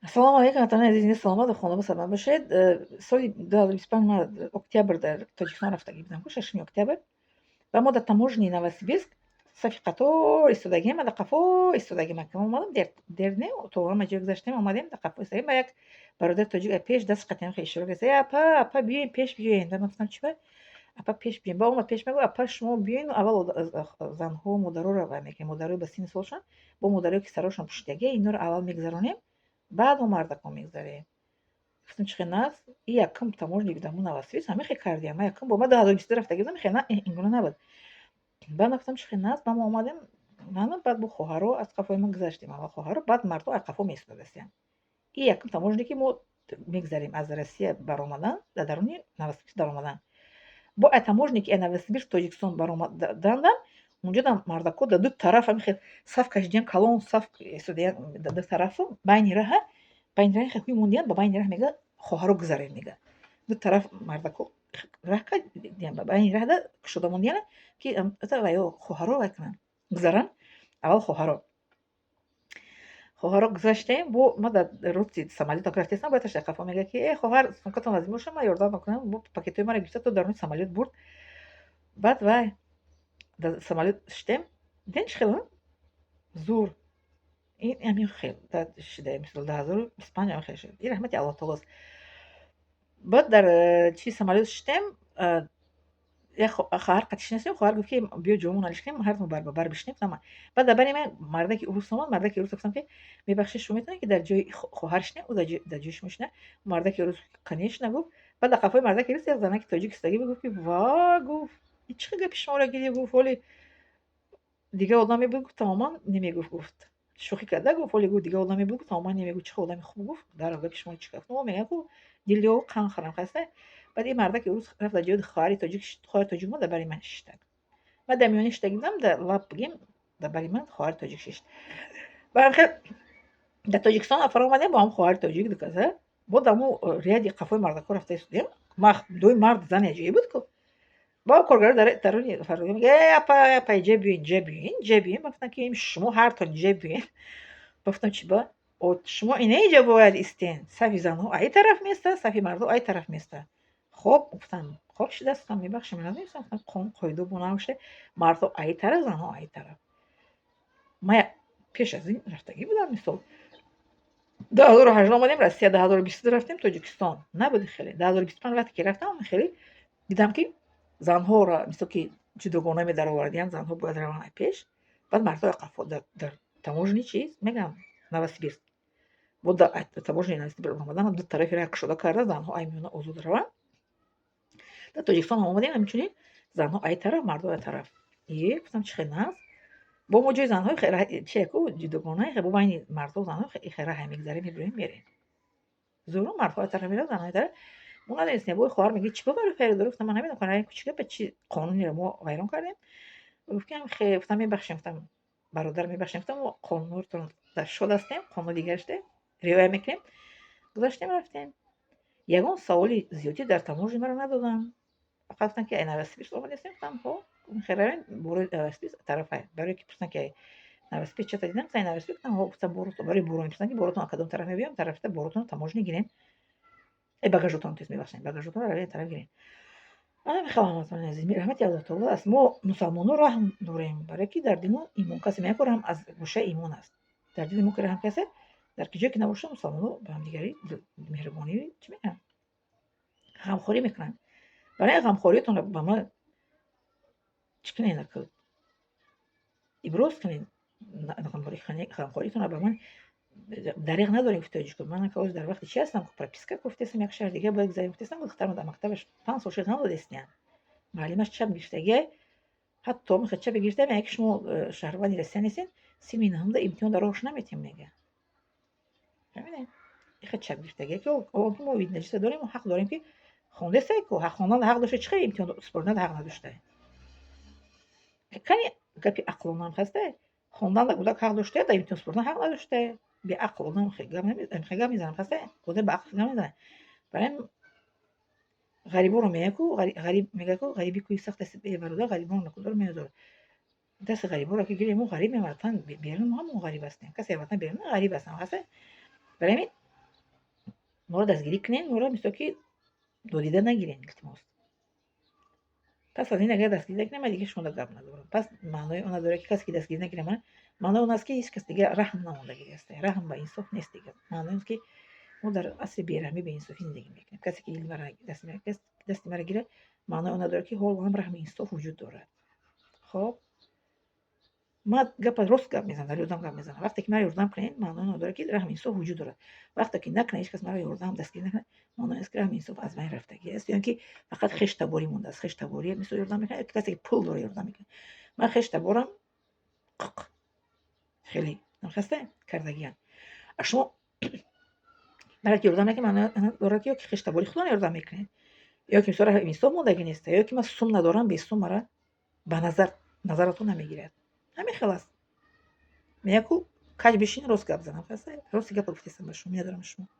Ассалому алайкум, ватанони азиз, саломат ва хонадон саломат бошед. Соли 2025 ман октябр дар Тоҷикистон рафтагӣ будам, 6 октябр. Ва мо дар таможни Новосибирск сафи қатор истодагием, ма дар қафо истодагим. Омадам дер не, то ҳама ҷо гузаштем, омадем, дар қафо истодагим. Ба як бародари тоҷик пеш даст қатиам хеле ишора кард: «Э, апа, апа, биёен, пеш биёен». Ба ман гуфтам: «Чӣ ба?» «Апа, пеш биёен». Ба омад пеш, мегӯ: «Апа, шумо биёен, аввал занҳо, модароро вай мекунем, модарои ба синни солшон, бо модарое ки сарошон пӯшидагия, инҳоро аввал мегузаронем, баъд мо мардакон мегузарем». Гуфтам: «Чӣ хел наст?» И якум таможник даму Новосибирск ҳамин хел кардиям. Ма якум бор, ма 2022 рафтагӣ будам, хел ин гуна набуд. Баъд ман гуфтам: «Чӣ хел наст?» Ба мо омадем, ману баъд бо хоҳаро аз қафои мо гузаштем. Аввал хоҳаро, баъд мардҳо аз қафо меистодастиянд. И якум таможнике мо мегузарем аз Россия баромадан, дар даруни Новосибирск даромадан. Бо ай таможники ай Новосибирск Тоҷикистон баромадандам, унҷо мардако дар ду тараф ҳамин хел саф кашидиян, калон саф истодаян дар ду тарафу байни раҳа, байни раҳ хел ҳуй мондиян, ба байни раҳ мега: «Хоҳаро, гузаред», мега. Ду тараф мардако раҳ кардиян, ба байни раҳда кушода мондиян, ки ваё хоҳаро вай кунанд, гузаранд, аввал хоҳаро. Хоҳаро гузаштем, бо ма дар рӯзи самолёт рафтестам, бояд дар қафо мега, ки: «Э, хоҳар, сумкатон лозим боша, ман ёрдам мекунам». Бо пакетҳои маро гирифта то даруни самолёт бурд. Баъд вай дар самолёт шиштем, дидем, чӣ хел зур ин ҳамин хел шида, мисол, 2025 ҳамин хел шуд. Ин раҳмати Аллоҳ таолост. Баъд дар чи самолёт шиштем, як хоҳар қати шинастем, хоҳар гуфт, ки биё, ҷомон алиш кунем, ҳардум барбабар бишинем. Гуфтам, баъд дар бари ман мардаки урус омад. Мардаки урус гуфтам, ки: «Мебахшед, шумо метавонед, ки дар ҷои хоҳар шинем, ӯ дар ҷои шумо шинад?» Мардаки урус: «Конечно», гуфт. Баъд дар қафои мардаки урус як занаки тоҷик истодагӣ буд, гуфт, ки: «Ва», гуфт, «ин чӣ хел гапи шуморо гирифт?» Гуфт: «Ҳоли дигар одаме буд, гуфт, тамоман намегуфт», гуфт. Шӯхӣ карда гуфт: «Ҳоли, гуфт, дигар одаме буд, гуфт, тамоман намегуфт, чӣ хел одами хуб», гуфт. Дар гапи шумо чӣ гуфт? Мегӯям ку, дилё қан хӯрам хаста. Баъд ин мардаки урус рафт дар ҷои хоҳари тоҷик, хоҳари тоҷик мо дар бари ман шиштак. Ман дар миёна шиштагӣ будам, дар лаб бигем, дар бари ман хоҳари тоҷик шишт. Баъд хел дар Тоҷикистон фаромадем бо ҳам хоҳари тоҷик дуказа, бо даму ряди қафои мардако рафта истодем. Дуи мард зан яҷое буд ку. Бо коргаро даруни фармода мега: «Э, апа, апа, иҷа биёин, иҷа биёин, иҷа биёин». Ман гуфтам, ки шумо ҳартон иҷа биёин. Гуфтам: «Чӣ ба?» «Шумо ина иҷа бояд истен, сафи занҳо ай тараф места, сафи мардҳо ай тараф места». Хоб, гуфтам, хоб шудааст. Гуфтам: «Мебахшед, ман надонистам», гуфтам, қонун қоида бо набошад, мардҳо ай тараф, занҳо ай тараф. Ман пеш аз ин рафтагӣ будам, мисол, 2018 омадем Россия, 2022 рафтем Тоҷикистон, набуди хеле. 2025 вақте ки рафтам, хеле дидам, ки занҳоро мисол ки ҷудогона медаровардиянд, занҳо бояд раванд ай пеш, баъд мардҳо қафо. Дар таможни чиз мегӯям, Новосибирск, бо таможни Новосибирск омадан, ду тарафи раҳ кушода карда, занҳо ай миёна озод раванд. Дар Тоҷикистон ҳам омадем, ҳамчунин занҳо ай тараф, мардҳо ай тараф. Е, гуфтам, чӣ хел наст? Бо мо ҷои занҳо чияку ҷудогона, бо байни мардҳо занҳо хел раҳе мегузарем, мебироем, мерем. Зӯру мардҳо ай тараф мераванд, занҳо ай тараф. Мо надонистем. Бо хоҳар мегӯяд: «Чӣ ба барои фарёд?» Гуфтам: «Ман намедонам, кучика ба чӣ қонунеро мо вайрон кардем». Гуфт, ки гуфтам: «Мебахшем», гуфтам, «бародар, мебахшем», гуфтам, «мо қонунотон дар шод ҳастем, қонуни дигараште риоя мекунем». Гузаштем, рафтем. Ягон саволи зиёдӣ дар таможни маро надоданд. Фақат гуфтанд, ки ай Новосибирск омадастем. Гуфтам: «Ҳо, хел равем борои Новосибирск тарафай». Барое ки пурсанд, ки Новосибирск чата дидам, гуфтам: «Новосибирск», гуфтам: «Ҳо». Гуфтам: «Боротон», барои боро мепурсанд, ки боротон кадом тараф мебиём, тарафта боротонро таможня гирем. Э, багажотон, тез мебахшед, багажотонро равем, тараф гирем. Ана мехоҳам, ҳамватанони азиз, раҳмати Аллоҳ таоло аст. Мо мусалмонҳо раҳм дорем, барое ки дар дину имон касе мегӯяд, ку раҳм аз гӯшаи имон аст. Дар дини мо ки раҳм касе дар ки ҷое ки набошад, мусалмонҳо ба ҳамдигарӣ меҳрубонӣ чӣ мекунанд? Ғамхорӣ мекунанд. Барои ғамхориятонро ба ман чӣ кунед, иброз кунед, ғамхориятонро ба ман дареғ надорем, гуфти тоҷико. Ман ҳозир дар вақти чи ҳастам? Прописка гуфтестам, як шаҳри дигар бояд гузарем, гуфтестам. Духтарам дар мактабаш 5 сол шуд, надодестиян. Муаллимаш чап гирифтагиай, ҳатто мехоҳад чапе гирифта, мега, ки шумо шаҳрванди Россия нестед, синфи нуҳумда имтиҳон дар роҳш наметиҳем, мега. Фаҳмидем? Ихе чап гирифтагиай, ки мо вид на жительство дорем, ҳақ дорем, ки хондестай ку, ҳақ хондан ҳақ дошта, чӣ хел имтиҳон супоридан ҳақ надоштае? Кани гапи ақлонам ҳастае? Хондан кӯдак ҳақ доштая, дар имтиҳон супоридан ҳақ надоштае. Беақл одам гап мезанам, хаста одам ба ақл гап мезанад. Барои ғариборо мегӯяд ку, ғариб мегӯяд ку, ғариби кӯи сахт аст, бародар, ғарибонро накудор меозорад. Дасти ғариборо ки гирем, мо ғарибем, ватан берун, мо ҳамон ғариб ҳастем. Касе ватан берун ғариб ҳастам, хаста. Барои ҳамин Моро дастгирӣ кунед, моро мисол ки нодида нагиред, илтимос. Пас аз ин агар дастгирӣ накунем, ман дига шумода гап надорам. Пас маънои он надорад, ки касе ки дастгирӣ накунад, ман маънои он аст, ки ҳеҷ кас дига раҳм намондагӣ аст, раҳм ба инсоф нест дига. Маънои он аст, ки мо дар асри бераҳмӣ, беинсофӣ зиндагӣ мекунем. Касе ки дасти маро гирад, маънои он надорад, ки ҳоло ҳам раҳми инсоф вуҷуд дорад. Хоб, ман гапа рост гап мезанам, дар ёрдам гап мезанам. Вақте ки маро ёрдам кунед, маънои он дорад, ки раҳми инсоф вуҷуд дорад. Вақте ки накунед, ҳеҷ кас маро ёрдам, дастгирӣ накунад, маънои он аст, ки раҳми инсоф аз байн рафтагӣ аст ё ин ки фақат хештаборӣ мондааст. Хештаборӣ мисол ёрдам мекунад ё касе ки пул дорад, ёрдам мекунад. Ман хештаборам хеле хаста кардагиам, а шумо маро ки ёрдам накунед, маънои он дорад, ки ё ки хештабори худро ёрдам мекунед, ё ки мисол раҳми инсоф мондагӣ нест, ё ки ман сум надорам, бесум мара ба назар назаратон намегирад. Ҳамин хел аст. Меяку каҷ бишин, рост гап занам. Хаста, рости гапа гуфтестам ба шумо, медорам шумо.